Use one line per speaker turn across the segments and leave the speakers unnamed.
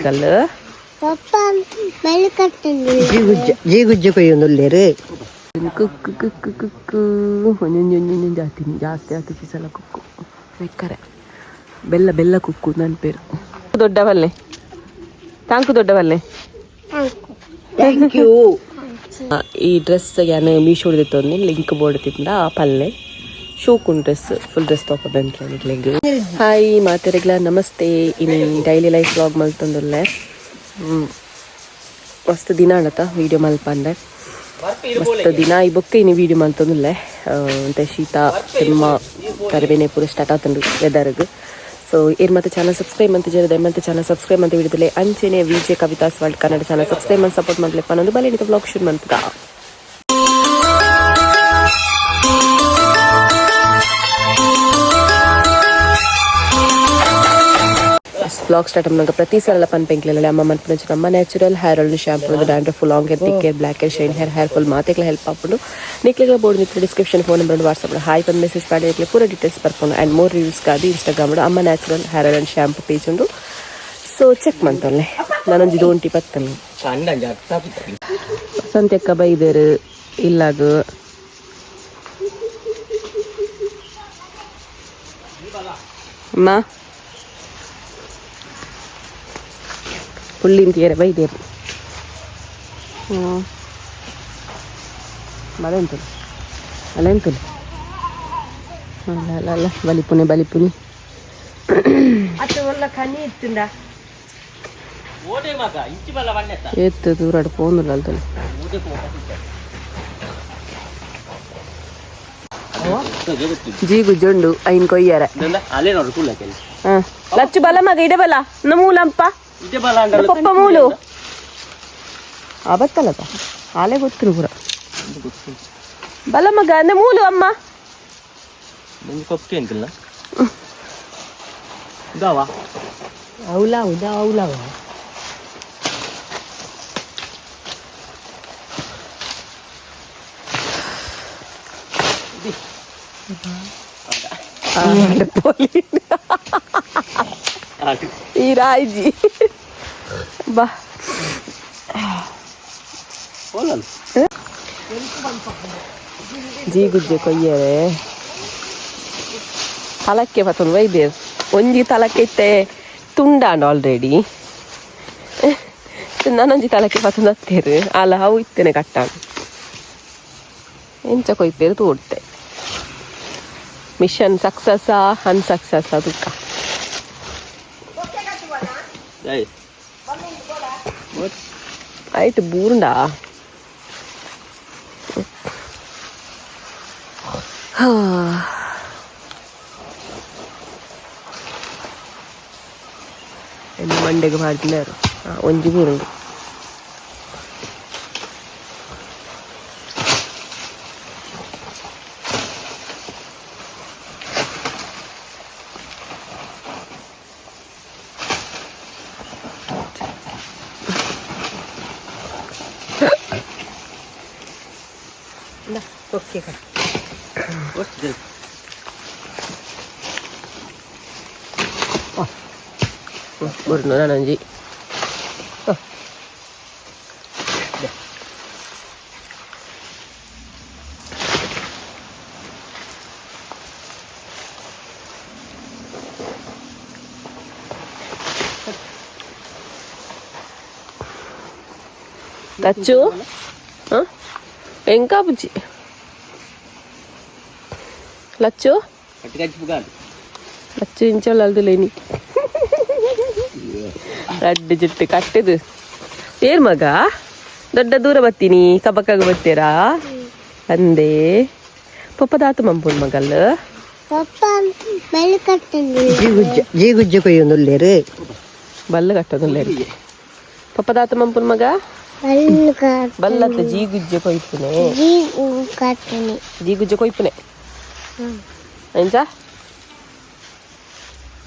ಕಲ್ಲು
ಪಪ್ಪ ಬೆಲ್ಲ ಕಟ್ಟಂದಿಲ್ಲ.
ಜೀಗುಜ್ಜೆ ಜೀಗುಜ್ಜೆ ಕೊಯ್ಯೊಂದುಲ್ಲೇರು.
ಕುಕ್ಕು ಕುಕ್ಕು ಕುಕ್ಕು ಒಂಜೊಂಜಿ ಒಂಜೊಂಜಿ ಜಾತಿ ಜಾಸ್ತಿ ಆತು ಸಲ ಕುಕ್ಕು ಬೇಕಾರೆ ಬೆಲ್ಲ ಬೆಲ್ಲ ಕುಕ್ಕು ನನ್ನ ಪೇರು ದೊಡ್ಡವಲ್ಲೆ ತಾಂಕು ದೊಡ್ಡವಲ್ಲೆ.
Thank you.
ಈ ಡ್ರೆಸ್ ಯಾನ್ ಮೀಶೋ ದೆತ್ತೊಂದು ಲಿಂಕ್ ಬೋರ್ಡ್ ತಿಂದ ಪಲ್ಲೆ ಶೋಕುನ್ ಡ್ರೆಸ್ ಫುಲ್ ಡ್ರೆಸ್ ತೋಪ. ಹಾಯ್ ಮಾತೆರೆಗ್ಲ ನಮಸ್ತೆ. ಇನಿ ಡೈಲಿ ಲೈಫ್ ವ್ಲಾಗ್ ಮಲ್ತೊಂದುಲ್ಲೆ. ಮಸ್ತ್ ದಿನ ಆಂಡತ ವೀಡಿಯೋ ಮಲ್ಪಂದೆ. ಮಸ್ತ್ ದಿನ ಈ ಬೊಕ್ಕ ಇನಿ ವೀಡಿಯೋ ಮಲ್ತೊಂದುಲ್ಲೆ. ಅಂತೆ ಶೀತ ಕೆಮ್ಮ ತರಬೇನೆ ಪೂರ ಸ್ಟಾರ್ಟ್ ಆತುಂಡು ವೆದರ್ಗ್. ಸೊ ಏರ್ ಮತ್ತೆ ಚಾನಲ್ ಸಬ್ಸ್ಕ್ರೈಬ್ ಅಂತ ಜರದ ಮತ್ತೆ ಚಾನಲ್ ಸಬ್ಸ್ಕ್ರೈಬ್ ಅಂತ ವಿಡಿಯೋದಲ್ಲಿ ಅಂಚೆನೆ VJ Kavitha's world Kannada channel subscribe ಮಾಡಿ ಸಪೋರ್ಟ್ ಮಾಡ್ಲಿಪ್ಪ ಅನ್ನೋದು. ಬಲೆ ವ್ಲಾಗ್ ಶುರು ಮಂತದ. ವ್ಲಾಗ್ ಸ್ಟಾರ್ಟ್ ಮಲ್ಪುನಗ ಪ್ರತಿ ಸಲ ಪನ್ಪೆಂಕ್ಲೆಲ್ಲ ಅಮ್ಮ ಮನ್ಪುನ ನಮ್ಮ natural hair oil shampoo dandruff, long hair, thick hair, black hair, shine hair, hair fall ಮಾತೆಗ್ಲ help ಆಪುಂಡು. ನಿಕ್ಲೆಗ್ಲ ಬೋರ್ಡ್ ಮಿತ್ರ description phone number WhatsApp hi ಬಂದು ಮೆಸೇಜ್ ಮಾಡಿ ನಿಕ್ಲೆ ಪೂರ ಡೀಟೇಲ್ಸ್ ಬರ್ಪುಂಡು. ಆ್ಯಂಡ್ ಮೋರ್ ರಿವ್ಯೂಸ್ ಗಾದ್ ಇನ್ಸ್ಟಾಗ್ರಾಮ್ ಅಮ್ಮ natural hair oil shampoo page ಉಂಡು. ಸೊ ಚೆಕ್ ಮಂತೊಲ್ಲೆ. ನಾನೊಂಜಿ ದೋಂಟಿ ಪತ್ತನು ಸಂತ್ಯಕ್ಕ ಬೈದೇರು ಇಲ್ಲಾಗ. ಅಮ್ಮ ಪುಳ್ಳಿಂತಿಯರೆ ಬೈದೇರು. ಹ್ಞೂ ಮಳೆ ಎಂತಲ್ಲ ಅಲ್ಲ ಎಂತಲ್ಲ ಅಲ್ಲ ಅಲ್ಲ ಅಲ್ಲ ಬಲಿಪುನಿ ಬಲಿಪುನಿ. ಏತ್ ದೂರ ಪೋಂದುಲ್ಲ ಅಲ್ತಲ್ಲ. ಜೀಗು ಜೊಂಡು ಐನ್ ಕೊಯ್ಯಾರ. ಹಾ ಲಚ್ಚು ಬಲ ಮಗ ಇಡೆ ಬಲ ಮೂಲಂಪ ಪಪ್ಪ ಮೂಲು ಆ ಬತ್ತಲ್ಲದ ಆಲೆ ಗೊತ್ತಿರು ಪೂರ ಬಲ ಮಗ ಅಂದೆ ಮೂಲು ಅಮ್ಮ.
ಅವಲ ಉದ ಅವಲವ.
ಈ ರಾಯ್ಜಿ ಬಾ. ಜೀಗುಜ್ಜೆ ಕೊಯ್ಯರೆ ತಲಕ್ಕೆ ಪತ್ತೊಂದು ಬೈದೇರ್. ಒಂಜಿ ತಲಕ್ಕೆ ಇತ್ತೆ ತುಂಡಾಂಡ್ ಆಲ್ರೆಡಿ. ನಾನೊಂಜಿ ತಲಕ್ಕೆ ಪತ್ತೊಂದು ಹತ್ತೇರು ಅಲ್ಲ ಅವು ಇತ್ತೇನೆ ಕಟ್ಟಾಂಡ್. ಎಂಚ ಕೊಯ್ಪೇರು ತೋಡ್ತೆ. Mission success ಅನ್ಸಕ್ಸಸ್ ತುಕ್ಕ. ಆಯ್ತು ಬೂರ್ಂಡಾ. ಎನ್ನು ಮಂಡೆಗೆ ಪಾಡ್ದಿನಾರು ಒಂಜಿ ಬೂರುಂಡು.
ಓಕೆ.
ಬೂರುಂಡು ನಾನೊಂಜಿ. ಲಚ್ಚು ಎಂಕಾ ಬುಜ್ಜಿ ಲಚ್ಚು ಲಚ್ಚು ಇಂಚೊಲ್ಲ. ರಡ್ಡು ಜುಟ್ಟು ಕಟ್ಟದು ಏರ್ ಮಗ ದೊಡ್ಡ ದೂರ ಬತ್ತೀನಿ ಕಬಕಾಗ ಬತ್ತೀರಾ ಅಂದೆ ಪೊಪ್ಪದಾತು ಮಂಪುನ್ ಮಗಲ್.
ಪಪ್ಪ ಬೆಲ್ಲ ಕಟ್ಟಂದಿಲ್ಲ.
ಜೀಗುಜ್ಜೆ ಜೀಗುಜ್ಜೆ ಕೊಯ್ಯೊಂದುಲ್ಲೇರು.
ಬಲ್ಲ ಕಟ್ಟೋದಿಲ್ಲ ಪಪ್ಪದಾತು ಮಂಪುನ್ ಮಗ.
ಬಲ್ಲ ಕಟ್
ಬಲ್ಲತ್ತ ಜೀಗುಜ್ಜೆ ಕೊಯ್ಪುನೆ.
ಜೀಗು ಕಟ್ಟನಿ.
ಜೀಗುಜ್ಜೆ ಕೊಯ್ಪುನೆ ಎಂಚ?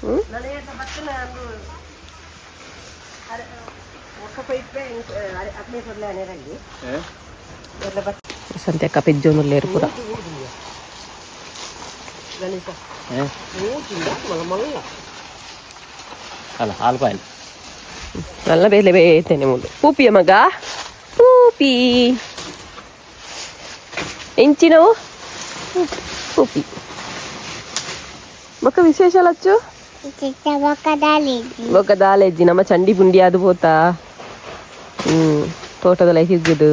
ಹ್ಮ್ ಸಂತ್ಯಕ್ಕ ಪೆಜ್ಜೊಂದುಲ್ಲೇರು ಪೂರ.
ಅಲ್ಲ ಹಾಲು ಪಾಯಲ್.
നല്ല ಬೇಲೆ ಬೇತೇನೆ ಮುಂದೆ. ಪೂಪಿಯ ಮಗ ಪೂಪಿ ಎಂಚಿನವು ಪೂಪಿ ಬೊಕ್ಕ ವಿಶೇಷ ಲಚ್ಚು.
ಚಿಕ್ಕ ಬೊಕ್ಕದಾಲಿ.
ಬೊಕ್ಕ ದಾಲೆಜ್ಜಿ ನಮ್ಮ ಚಂಡಿ ಪುಂಡಿ ಅದು ಪೋತಾ ತೋಟದಲ್ಲ ಹಿಗ್ಗುದು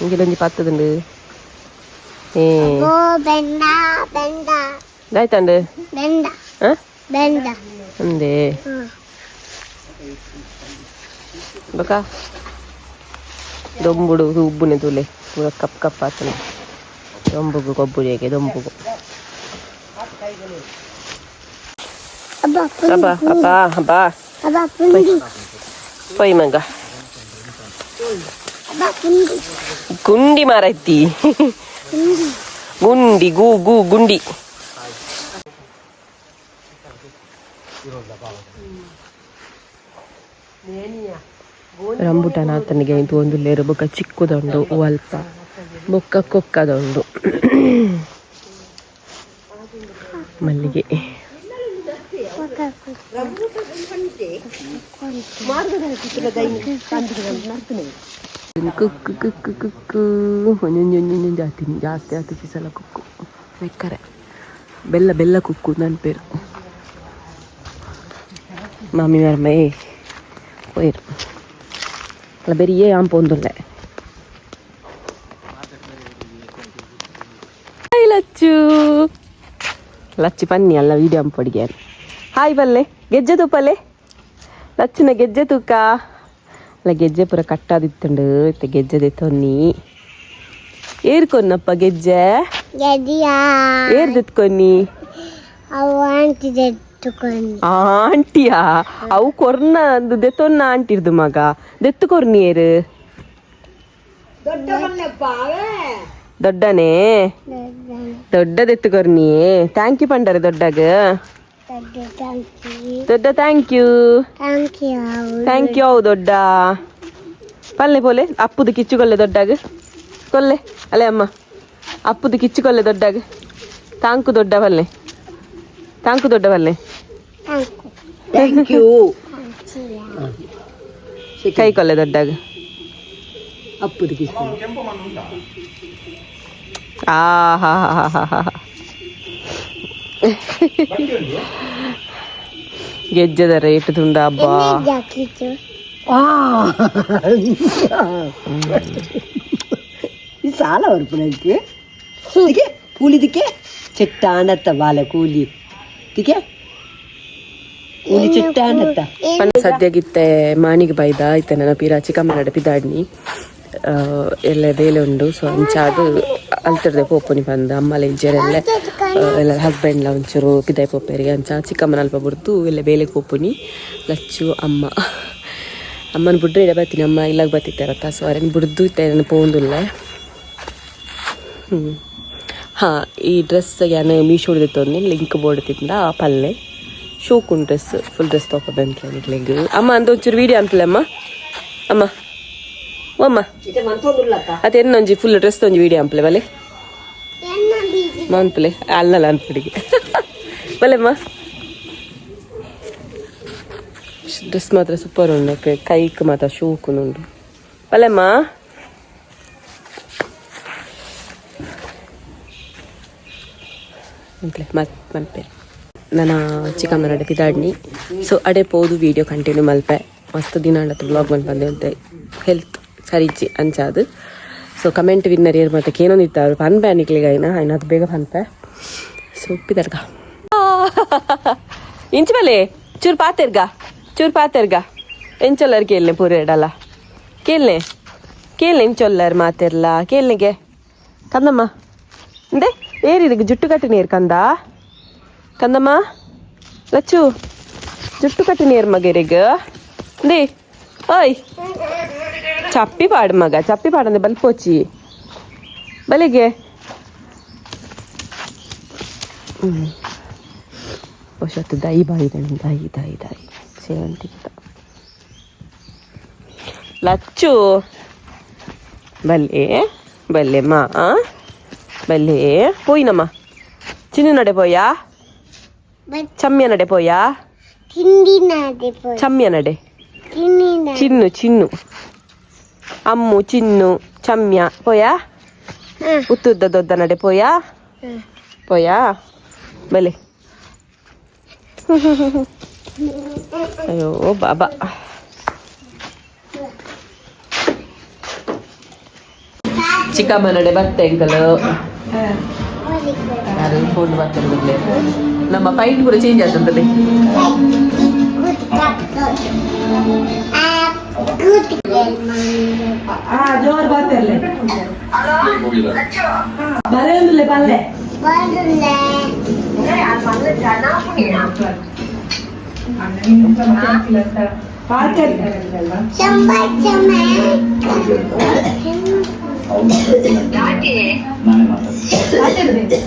ಇಂಗಿಲೊಂಜಿ ಪತ್ತದುಂಡು ಏ.
ಓ ಬೆಂದ ಬೆಂದ.
ದಾಯ್ತಂಡು.
ಬೆಂದ.
ಆ?
ಬೆಂದ.
ಅಂದೇ. ಬೊಕ್ಕ ದೊಂಬುಡು ಉಬ್ಬುನೆ ತೂಲೆ, ಪೂರ ಕಪ್ ಕಪ್ ಆತನೆ. ದೊಂಬುಗು ಕೊಬ್ಬುಡಿಗೆ ದೊಂಬುಗು.
ಅಬ್ಬ.
ಅಬ್ಬಾ ಅಬ್ಬಾ ಅಬ್ಬಾ.
ಅಬ್ಬ ಪುಂಡಿ.
ಪೊಯ್ ಮಗ.
ಅಬ್ಬ ಪುಂಡಿ.
ಗುಂಡಿ ಮಾರೈತಿ.
ಪುಂಡಿ.
ಗುಂಡಿ ಗೂ ಗೂ ಗುಂಡಿ. ರಂಬುಟಾನ್ ಆತನಿಗೆ ಇದು ಒಂದು ಲೇರು. ಬೊಕ್ಕ ಚಿಕ್ಕುದುಂಡು ಅಲ್ಪ, ಬೊಕ್ಕ ಕೊಕ್ಕದುಂಡು. ಮಲ್ಲಿಗೆ. ಕುಕ್ಕು ಕುಕ್ಕು ಕುಕ್ಕು ಒಂಜೊಂಜೊಂಜೊಂಜೊಂಜಿ ಜಾತಿ ಜಾಸ್ತಿ ಆತು ಸಲ ಕುಕ್ಕು ಮೆಕ್ಕರೆ ಬೆಲ್ಲ ಬೆಲ್ಲ ಕುಕ್ಕು ನನ್ನ ಪೇರು ಮಾಮಿ ಮರಮೈ போயிரு. ಅಲ್ಲ பெரிய ಯಾನ್ ಪೋಂದುಲ್ಲೆ. ಹಾಯ್ ಲಚ್ಚು. ಲಚ್ಚು ಪನ್ನಿ ಅಲ್ಲ ವೀಡಿಯೋ ಅಂಪೊಡಿಗೆ. ಹಾಯ್ ಬಲ್ಲೆ, ಗೆಜ್ಜೆ ತೂಪಲ್ಲೆ ಲಚ್ಚುನ ಗೆಜ್ಜೆ ತೂಕ ಅಲ್ಲ. ಗೆಜ್ಜೆ ಪೂರ ಕಟ್ಟಾದಿತ್ತುಂಡು ಇತ್ತೆ ಗೆಜ್ಜೆ ದೆತ್ತೊನ್ನಿ. ಏರ್ಕೊನ್ನಪ್ಪ ಗೆಜ್ಜೆ?
ಗೆದಿಯಾ.
ಏರ್ ದೆತ್ಕೊನ್ನಿ?
ಅವು ಆಂಟಿ ದೆತ್ತುಕೊಂಡು.
ಆಂಟಿಯಾ? ಅವು ಕೊರ್ನ ಅಂದು ದೆತ್ತೊನ್ನ ಆಂಟಿರ್ದು ಮಗ. ದೆತ್ತು ಕೊರ್ನಿ ಏರು? ದೊಡ್ಡನೇ ದೊಡ್ಡ ದೆತ್ತು ಕೊರ್ನಿ. Thank you ಪಂಡರೆ ದೊಡ್ಡಗ.
ದೊಡ್ಡ thank you.
ದೊಡ್ಡ thank you.
Thank you.
Thank you ಅವು ದೊಡ್ಡ ಪಲ್ಲೆ ಪೋಲೆ. ಅಪ್ಪುದು ಕಿಚ್ಚುಕೊಲ್ಲೆ ದೊಡ್ಡಾಗ ಕೊಲ್ಲೆ. ಅಲೆ ಅಮ್ಮ, ಅಪ್ಪುದು ಕಿಚ್ಚುಕೊಲ್ಲೆ ದೊಡ್ಡಾಗ. ತಾಂಕು ದೊಡ್ಡ ಪಲ್ಲೆ, ತಾಂಕು ದೊಡ್ಡ ಪಲ್ಲೆ.
Thank
thank you.
ಕೈ ಕೊಲ್ಲೆ ದೊಡ್ಡಾಗ.
ಅಪ್ಪುದು ಕಿಸ್ತು.
ಆ ಹಾ ಹಾ ಹಾ ಹಾ. ಗೆಜ್ಜೆದ ರೇಟ್ ತುಂಡ ಅಬ್ಬಾ.
ಜಾಕಿತ್ತು.
ಈ ಸಾಲ ಬರ್ಪುನಕ್ಕೆ ತಿಕೆ ಕೂಲಿದಕ್ಕೆ ಚೆಟ್ಟಾನತ್ತ ಬಾಲ ಕೂಲಿ ತಿಕೆ ಕೂಲಿ ಚೆಟ್ಟಾನತ್ತ.
ಸದ್ಯಗಿತ್ತೆ ಮಾನಿಗೆ ಬೈದ ಇತ್ತೆ ನನ್ನ ಪಿರ ಚಿಕ್ಕಮ್ಮನಡ ಪಿದಾಡ್ನಿ ಎಲ್ಲ ಬೇಲೆ ಉಂಡು. ಸೊ ಅಂಚಾದ್ ಅಲ್ತಿರ್ದೆ ಪೋಪುನಿ ಪಂದ್ ಅಮ್ಮಲ ಇಜ್ಜೆರೆಲ್ಲ ಎಲ್ಲ ಹಸ್ಬೆಂಡ್ಲ ಒಂಚೂರು ಪಿದಾಯ್ ಪೋಪೇರಿಗೆ. ಅಂಚ ಚಿಕ್ಕಮ್ಮನ ಅಲ್ಪ ಬುಡ್ದು ಎಲ್ಲ ಬೇಲೆ ಪೋಪುನಿ. ಲಚ್ಚು ಅಮ್ಮ ಅಮ್ಮನ ಬುಡ್ರೆ ಇಡ ಬರ್ತೀನಿ. ಅಮ್ಮ ಇಲ್ಲಾಗ ಬತ್ತಿತ್ತಾರತ್ತ. ಸೊ ಅರೆನ್ ಬುಡ್ದು ಇತ್ತೆ ನಾನು ಪೋಂದುಲ್ಲ. ಹಾಂ, ಈ ಡ್ರೆಸ್ ಯಾನ್ ಮೀಶೋಡ್ ದೆತ್ತೊಂದಿನಿ. ಲಿಂಕ್ ಬೋರ್ಡ್ ತಿಂದ ಪಲ್ಲೆ ಶೋಕುಂಡು dress. Full dress ತೋಪ ಬೆಂತ್ಲೆ ನಿಕ್ಲೆಗ್. ಅಮ್ಮ ಅಂದ ಒಂಚೂರು ವೀಡಿಯೋ ಅನ್ಪಲೆ ಅಮ್ಮ. ಅಮ್ಮ ಅಮ್ಮ ಅತ್ತೆ ಎನ್ನೊಂಜಿ ಫುಲ್ ಡ್ರೆಸ್ ಒಂಜಿ ವೀಡಿಯೋ ಅನ್ಪಲೆ ಬಲೆ. ಮನ್ಪಲೆ ಅಲ್ಲಲ್ಲ ಅನ್ಪಡಿಗೆ ಬಲೆಮ್ಮ. ಡ್ರೆಸ್ ಮಾತ್ರ ಸೂಪರ್ ಉಂಡು. ಕೈಕ್ ಮಾತ್ರ ಶೋಕುನುಂಡು ಬಲೆಮ್ಮ. ಅಂಪ್ಲೆ ಮನ್ಪೆ ನನ್ನ ಚಿಕ್ಕಮ್ಮನಡೆ ಪಿದಾಡ್ನಿ. ಸೊ ಅಡೆ ಪೋದು ವೀಡಿಯೋ ಕಂಟಿನ್ಯೂ ಮಲ್ಪೆ. ಮಸ್ತ್ ದಿನ ಆಂಡತ್ತ ಬ್ಲಾಗ್ ಮಲ್ಪಂದೆ ಅಂತೆ. ಹೆಲ್ತ್ ಸರಿಜ್ಜಿ ಅಂಚಾದು. So comment winner ಏರ್ ಮತ್ತೆ ಕೇನೊಂದಿತ್ತ ಅವರು ಪನ್ಪೆ ನಿಕ್ಲೆಗ್ ಐನ ಐನ ಅದು ಬೇಗ ಪನ್ಪೆ. ಸೊ ಪಿದಾಡ್ಗ ಇಂಚು ಬಲೆ ಚೂರು ಪಾತೆರ್ಗ ಚೂರು ಪಾತೆರ್ಗ. ಎಂಚೊಲ್ಲರ್ ಕೇಳ್ನೆ ಪೂರೇಡಲ್ಲ ಕೇಳ್ನೆ ಕೇಳ್ನೆ ಇಂಚೊಲ್ಲರ್ ಮಾತೆರ್ಲ ಕೇಳ್ನೆಗೆ ಕಂದಮ್ಮ. ಇಂದೆ ಏರಿದಕ್ಕೆ ಜುಟ್ಟು ಕಟ್ಟಿ ನೀರು ಕಂದ. ಕಂದಮ್ಮ ಲಚ್ಚು ಜುಟ್ಟು ಕಟ್ಟಿ ನೀರು ಮಗೇರಿಗ ಇಂದೇ. ಓಯ್ ಚಪ್ಪಿ ಪಾಡು ಮಗ, ಚಪ್ಪಿ ಪಾಡಂದೆ ಬಲ್ಪೋಚಿ ಬಲಿಗೆ. ಬಹುಶಃ ದೈ ಬಾಯಿದೆ ದೈ ದೈ ದೈ ಸೇವಂತಿಗೆ. ಲಚ್ಚು ಬಲ್ಲೆ ಬಲ್ಲೆ ಮಾ ಬಲ್ಲೆ ಪೋಯಿನಮ್ಮ. ಚಿನ್ನು ನಡೆ ಪೋಯಾ?
ಬಟ್
ಚಮ್ಯ ನಡೆ ಪೋಯಾ?
ತಿಂಡಿನಾದೆ ಪೋಯ್.
ಚಮ್ಯ ನಡೆ.
ತಿಂಡಿನ.
ಚಿನ್ನು, ಚಿನ್ನು, ಅಮ್ಮು, ಚಿನ್ನು, ಚಮ್ಯ ಪೋಯಾ? ಉತ್ತುದ್ದ ದೊಡ್ಡ ನಡೆ ಪೋಯಾ? ಪೋಯಾ? ಬಲೆ. ಅಯ್ಯೋ ಬಾಬಾ. ಚಿಕ್ಕಮ್ಮ ನಡೆ ಬತ್ತೆ ಅಂಕಲ್. ಯಾರು ಫೋನ್ ಬರ್ತಾರೆ? ನಮ್ಮ ಪೈಂಟ್ ಕೂಡ ಚೇಂಜ್ ಆಗ್ತದೆ.
ಜೋರ್ ಬಾತಿರ್ಲೆ ಬರೆಯೊಂದಿಲ್ಲ ಪಲ್ಲೆ.
ನಾನೇ ಮಾತಾಡ್ತೀನಿ.